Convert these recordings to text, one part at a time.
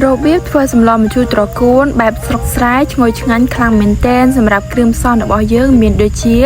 របៀបធ្វើសម្លម្ជូរត្រកួនបែបស្រុកស្រែឈ្ងុយឆ្ងាញ់ខ្លាំងមែនទែនសម្រាប់គ្រឿងផ្សំរបស់យើងមានដូចជា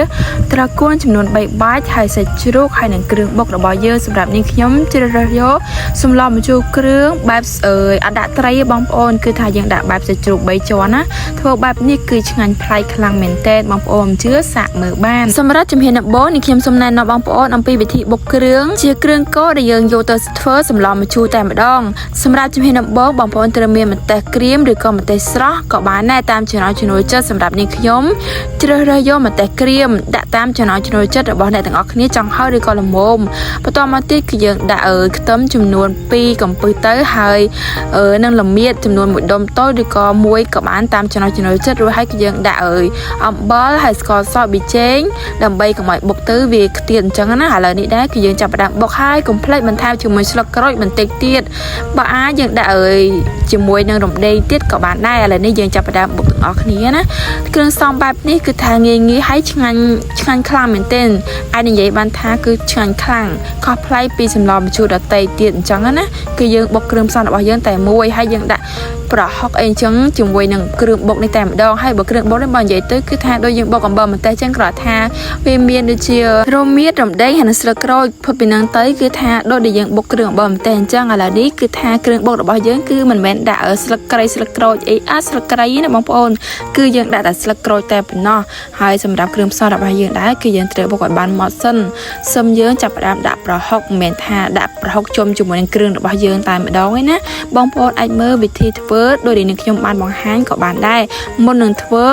ត្រកួនចំនួន3បាច់ហើយសាច់ជ្រូកហើយនិងគ្រឿងបុករបស់យើងសម្រាប់នេះខ្ញុំជ្រើសរើសយកសម្លម្ជូរគ្រឿងបែបអើយអត់ដាក់ត្រីទេបងប្អូនគឺថាយើងដាក់បែបសាច់ជ្រូក3ជាន់ណាធ្វើបែបនេះគឺឆ្ងាញ់ប្លែកខ្លាំងមែនទែនបងប្អូនមិនជឿសាកមើលបានសម្រាប់ជំហានដំបូងនេះខ្ញុំសូមណែនាំបងប្អូនអំពីវិធីបុកគ្រឿងជាគ្រឿងកដែលយើងយកទៅធ្វើសម្លម្ជូរតែម្ដងសម្រាប់ជំហានដំបូងបងប្អូនត្រូវមានម្ទេសក្រៀមឬក៏ម្ទេសស្រស់ក៏បានដែរតាមចំណង់ចំណូលចិត្តសម្រាប់នេះខ្ញុំជ្រើសរើសយកម្ទេសក្រៀមដាក់តាមចំណង់ចំណូលចិត្តរបស់អ្នកទាំងអស់គ្នាចង់ហៅឬក៏ល្មមបន្តមកទៀតគឺយើងដាក់អើយខ្ទឹមចំនួន2កំពឹសទៅហើយអឺនឹងល្មៀតចំនួន1ដុំតូចឬក៏មួយក៏បានតាមចំណង់ចំណូលចិត្តរួចហើយគឺយើងដាក់អើយអំបិលហើយស្ករសប៊ីចេងដើម្បីកុំឲ្យបុកទៅវាខ្ទាតអញ្ចឹងណាឥឡូវនេះដែរគឺយើងចាប់ផ្ដើមបុកហើយកុំភ្លេចបន្ថែមជាមួយស្លឹកក្រូចបន្តិចទៀតបើអាចយើងដាក់អើយជាមួយនឹងរំដេងទៀតក៏បានដែរឥឡូវនេះយើងចាប់ផ្ដើមបុកទាំងអស់គ្នាណាគ្រឿងផ្សំបែបនេះគឺថាងាយងាយហើយឆ្ងាញ់ឆ្ងាញ់ខ្លាំងមែនទែនអាចនិយាយបានថាគឺឆ្ងាញ់ខ្លាំងខុសប្លែកពីសម្លម្ជូរដទៃទៀតអញ្ចឹងណាគឺយើងបុកគ្រឿងផ្សំរបស់យើងតែមួយហើយយើងដាក់ប្រហុកអីអញ្ចឹងជាមួយនឹងគ្រឿងបុកនេះតែម្ដងហើយបើគ្រឿងបុកនេះបើនិយាយទៅគឺថាដូចយើងបុកអំបិលម្ទេសអញ្ចឹងគ្រាន់ថាវាមានដូចជារមៀតរំដេងហើយនិងស្លឹកក្រូចផុតពីនឹងទៅគឺថាដូចដែលយើងបុកគ្រឿងអំបិលម្ទេសអញ្ចឹងឥឡូវនេះគឺថាគ្រឿងបុករបស់យើងគឺមិនមែនដាក់ស្លឹកគ្រៃស្លឹកក្រូចអីអាស្លឹកគ្រៃណាបងប្អូនគឺយើងដាក់តែស្លឹកក្រូចតែប៉ុណ្ណោះហើយសម្រាប់គ្រឿងផ្សំរបស់យើងដែរគឺយើងត្រូវបុកឲ្យបានម៉ត់សិនសឹមយើងចាប់ផ្ដើមដាក់ប្រហុកមិនមែនថាដាក់ប្រហុកជុំជាមួយនឹងគ្រឿងរបស់យើងតែម្ដងឯណាបងប្អូនអាចមើលវិធីធ្វើដោយដែលនឹងខ្ញុំបានបង្ហាញក៏បានដែរមុននឹងធ្វើ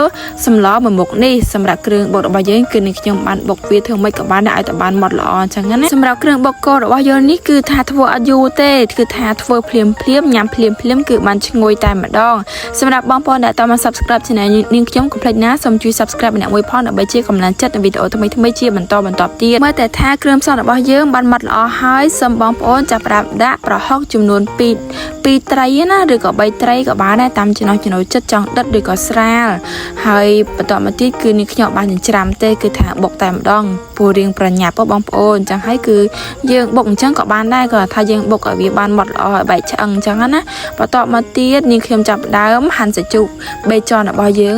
សម្លមួយមុខនេះសម្រាប់គ្រឿងបុករបស់យើងគឺនឹងខ្ញុំបានបុកវាធ្វើម៉េចក៏បានដែរឲ្យតែបានម៉ត់ល្អអញ្ចឹងណាសម្រាប់គ្រឿងបុកគោរបស់យើងនេះគឺថាធ្វើអត់យូរទេគឺថាធ្វើភ្លាមភ្លាមញ៉ាំភ្លាមភ្លាមគឺបានឈ្ងុយតែម្ដងសម្រាប់បងប្អូនដែលតមក Subscribe Channel នាងខ្ញុំកុំភ្លេចណាសូមជួយ Subscribe ម្នាក់មួយផងដើម្បីជាកម្លាំងចិត្តในវីដេអូថ្មីៗជាបន្តបន្តទៀតមើលតែថាគ្រឿងផ្សំរបស់យើងបានម៉ត់ល្អហើយសូមបងប្អូនចាប់ផ្ដើមដាក់ប្រហុកចំនួន2 2ត្រីណាឬក៏3ត្រីក៏បានដែរតាមចំណោះចំណូលចិត្តចង់ដិតឬក៏ស្រាលហើយបន្តមកទៀតគឺនេះខ្ញុំបានចិញ្ច្រាំទេគឺថាបុកតែម្ដងពូរៀងប្រញាប់បងប្អូនអញ្ចឹងហើយគឺយើងបុកអញ្ចឹងក៏បានដែរគាត់ថាយើងបុកឲ្យវាបានម៉ត់ល្អឲ្យបែកឆ្អឹងអញ្ចឹងណាបន្តមកទៀតនេះខ្ញុំចាប់ផ្ដើមហាន់សាច់ជ្រូកបីជាន់របស់យើង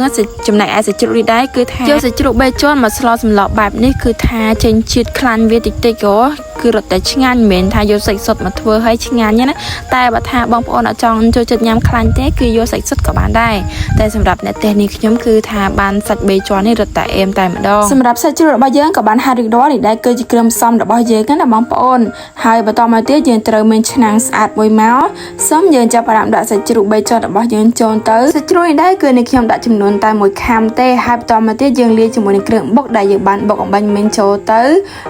ចំណែកឯសាច់ជ្រូកនេះដែរគឺថាយកសាច់ជ្រូកបីជាន់មកស្លសម្លបែបនេះគឺថាចេញជាតិខ្លាញ់វាតិចតិចក៏គឺរត់តែឆ្ងាញ់មិនមែនថាយកសាច់សុទ្ធមកធ្វើឲ្យឆ្ងាញ់ណាតែបើថាបងប្អូនអត់ចង់ចូលចិត្តញ៉ាំខ្លាញ់ទេគឺយកសាច់សុទ្ធក៏បានដែរតែសម្រាប់អ្នកទេនេះខ្ញុំគឺថាបានសាច់បីជាន់នេះរត់តែអេមតែម្ដងសម្រាប់សាច់ជ្រូករបស់យើងក៏បានហាត់រៀបរាល់នេះដែរគឺជាគ្រឿងផ្សំរបស់យើងណាបងប្អូនហើយបន្តមកទៀតយើងត្រូវមានឆ្នាំងស្អាតមួយមកសូមយើងចាប់ផ្ដើមដាក់សាច់ជ្រូកបីជាន់របស់យើងចូលទៅសាច់ជ្រូកនេះដែរគឺនេះខ្ញុំដាក់ចំនួនតែមួយខាំទេហើយបន្តមកទៀតយើងលាយជាមួយនឹងគ្រឿងបុកដែលយើងបានបុកអំបញ្ញមិញចូលទៅ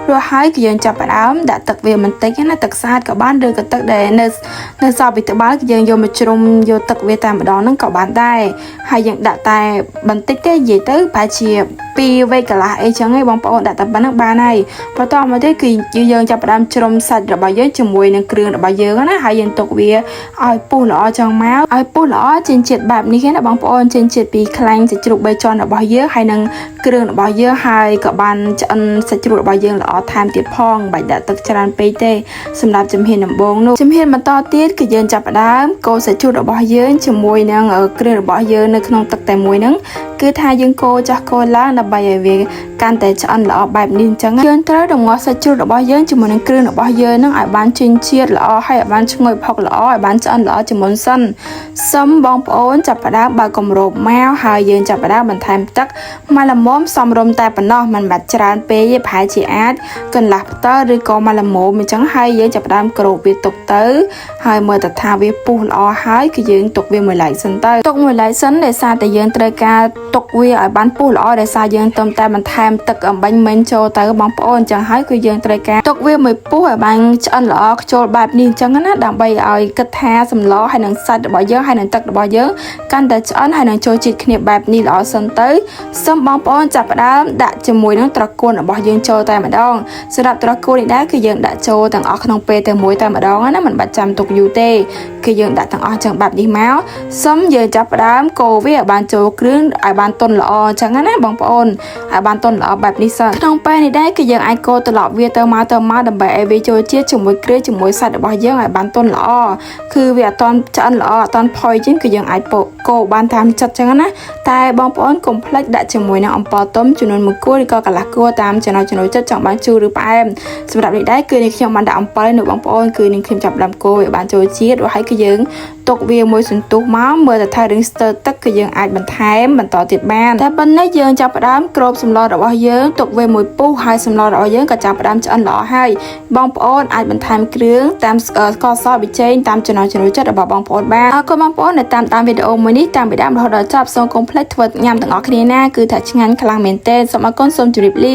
រួចហើយគឺយើងចាប់ផ្ដើមដាក់ទឹកវាបន្តិចណាទឹកស្អាតក៏បានឬក៏ទឹកដែលនៅនៅសល់ពីត្បាល់គឺយើងយកមកជ្រុំយកទឹកវាតែម្ដងហ្នឹងក៏បានដែរហើយយើងដាក់តែបន្តិចទេនិយាយទៅប្រហែលជា2វែកកន្លះអីចឹងឯងបងប្អូនដាក់តែប៉ុណ្្នឹងបានហើយបន្តមកទៀតគឺយើងចាប់ផ្ដើមជ្រុំសាច់របស់យើងជាមួយនឹងគ្រឿងរបស់យើងណាហើយយើងទុកវាឲ្យពុះល្អចឹងមកឲ្យពុះល្អចេញជាតិបែបនេះណាបងប្អូនចេញជាតិពីខ្លាញ់សាច់ជ្រូកបីជាន់របស់យើងហើយនឹងគ្រឿងរបស់យើងហើយក៏បានឆ្អិនសាច់ជ្រូករបស់យើងល្អថែមទៀតផងមិនបាច់ដាក់ទឹកច្រើនពេកទេសម្រាប់ជំហានដំបូងនោះជំហានបន្តទៀតគឺយើងចាប់ផ្ដើមកូរសាច់ជ្រូករបស់យើងជាមួយនឹងគ្រឿងរបស់យើងនៅក្នុងទឹកតែមួយហ្នឹងគឺថាយើងកូរចាស់កូរឡើងដើម្បីឲ្យវាកាន់តែឆ្អិនល្អបែបនេះអញ្ចឹងយើងត្រូវរងាស់សាច់ជ្រូករបស់យើងជាមួយនឹងគ្រឿងរបស់យើងហ្នឹងឲ្យបានចេញជាតិល្អហើយឲ្យបានឈ្ងុយផុកល្អឲ្យបានឆ្អិនល្អជាមុនសិនសូមបងប្អូនចាប់ផ្ដើមបើកគម្របមកហើយយើងចាប់ផ្ដើមបន្ថែមទឹកមកល្មមសមរម្យតែប៉ុណ្ណោះមិនបាច់ច្រើនពេកទេប្រហែលជាអាចកន្លះផ្ទើឬក៏មកល្មមអញ្ចឹងហើយយើងចាប់ផ្ដើមគ្របវាទុកទៅហើយមើលតែថាវាពុះល្អហើយគឺយើងទុកវាមួយឡែកសិនទៅទុកមួយឡែកសិនដោយសារតែយើងត្រូវការទុកវាឲ្យបានពុះល្អដោយសារយើងទើបតែបន្ថែមទឹកអំបញ្ញមិញចូលទៅបងប្អូនអញ្ចឹងហើយគឺយើងត្រូវការទុកវាមួយពុះឲ្យបានឆ្អិនល្អខ្ជិលបែបនេះអញ្ចឹងណាដើម្បីឲ្យគិតថាសម្លហើយនឹងសាច់របស់យើងហើយនឹងទឹករបស់យើងកាន់តែឆ្អិនហើយនឹងចូលជាតិគ្នាបែបនេះល្អសិនទៅសូមបងប្អូនចាប់ផ្ដើមដាក់ជាមួយនឹងត្រកួនរបស់យើងចូលតែម្ដងសម្រាប់ត្រកួននេះដែរគឺយើងដាក់ចូលទាំងអស់ក្នុងពេលតែមួយតែម្ដងណាមិនបាច់ចាំទុកយូរទេគឺយើងដាក់ទាំងអស់ចឹងបែបនេះមកសូមយើងចាប់ផ្ដើមកូរវាឲ្យបានចូលគ្រឿងឲ្យ បានទន់ល្អអញ្ចឹងណាបងប្អូនឲ្យបានទន់ល្អបែបនេះសិនក្នុងពេលនេះដែរគឺយើងអាចកូរត្រឡប់វាទៅមកទៅមកដើម្បីឲ្យវាចូលជាតិជាមួយគ្រឿងជាមួយសាច់របស់យើងឲ្យបានទន់ល្អគឺវាអត់ទាន់ឆ្អិនល្អអត់ទាន់ផុយជាងគឺយើងអាចកូរបានតាមចិត្តអញ្ចឹងណាតែបងប្អូនកុំភ្លេចដាក់ជាមួយនឹងអំពិលទុំចំនួន1គួរឬក៏កន្លះគួរតាមចំណង់ចំណូលចិត្តចង់បានជូរឬផ្អែមសម្រាប់នេះដែរគឺនេះខ្ញុំបានដាក់អំពិលនៅបងប្អូនគឺនឹងខ្ញុំចាប់ដើមកូរវាបានចូលជាតិរួចហើយគឺយើងទុកវាមួយសន្ទុះមកមើលទៅថារឿងស្ទើរទឹកគឺយើងអាចបន្ថែមបន្តទៀតបានតែប៉ុណ្ណេះយើងចាប់ផ្ដើមគ្របសម្លរបស់យើងទុកវាមួយពុះហើយសម្លរបស់យើងក៏ចាប់ផ្ដើមឆ្អិនល្អហើយបងប្អូនអាចបន្ថែមគ្រឿងតាមស្ករសប៊ីចេងតាមចំណង់ចំណូលចិត្តរបស់បងប្អូនបានអរគុណបងប្អូនដែលតាមតាមវីដេអូមួយនេះតាមពីដើមរហូតដល់ចប់សូមកុំភ្លេចធ្វើញ៉ាំទាំងអស់គ្នាណាគឺថាឆ្ងាញ់ខ្លាំងមែនទែនសូមអរគុណសូមជម្រាបលា។